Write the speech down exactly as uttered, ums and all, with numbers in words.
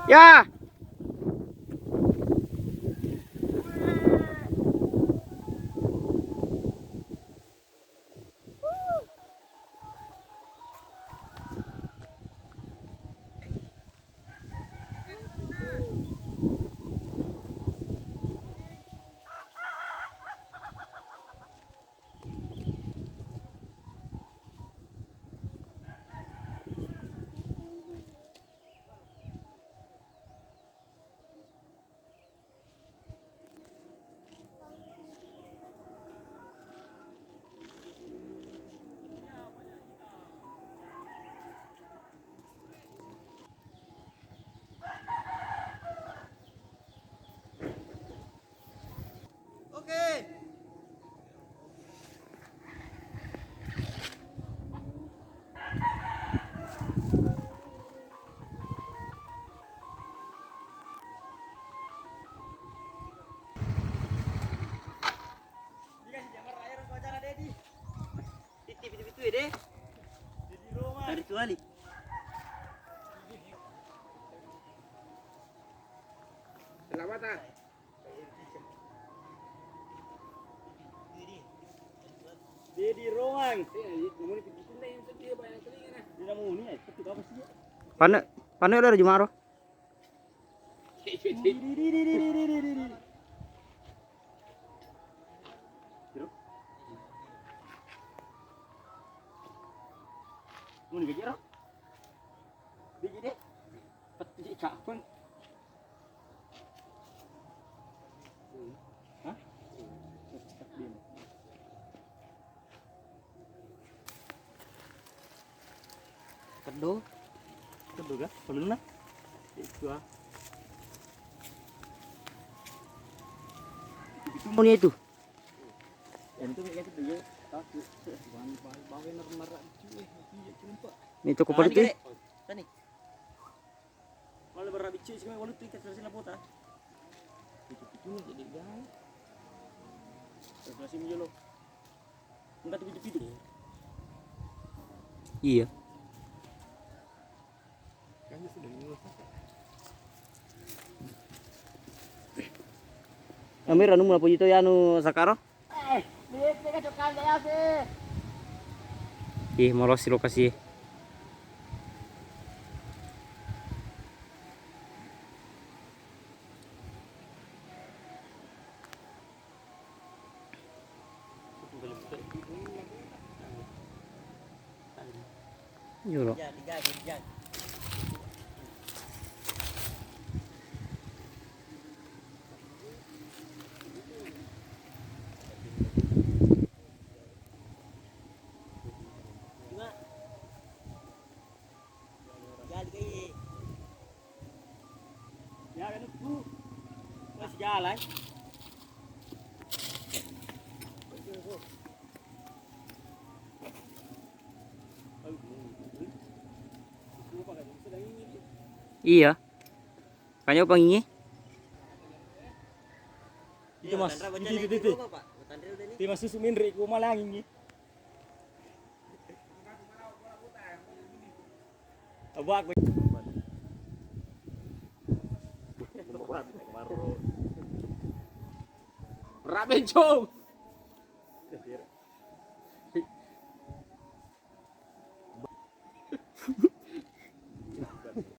Ya. Oke. Dikasih jamar air ke acara Dedi. Titi pitu-pitu ya, Dek. Dedi Roma. Dari Tuali. Selamat, ah. Dedi Romang. Dina muni, eh, itu apa sih? Pane, pane udah ada Jumaro. Di, di, di. Muni kira. Di, di, di. Peti capung. Hah? Keddo. Keddo ga? Pelunna? Itu ah. Itu maunya itu. Itu kayak gitu dia. Takut. Bang, bang, bang, bener marah. Ini toko politik. Tani. Malle berra bicci sing walu tu ikat sila bota. Itu putuna jadi gai. Terus masih menjolo. Enggak tu pitu-pitu. Iya. Kan sudah menjolo. Amir anu mula puji to ya anu Sakaro. Ih, molosi lokasi. Juro. Ya, kan itu. Masih jalan. Iya. Kanya pangingi? Itu, Mas. Itu, itu, itu. Itu, Mas, susu minre ku malangi. Abak. Rabe, Cong.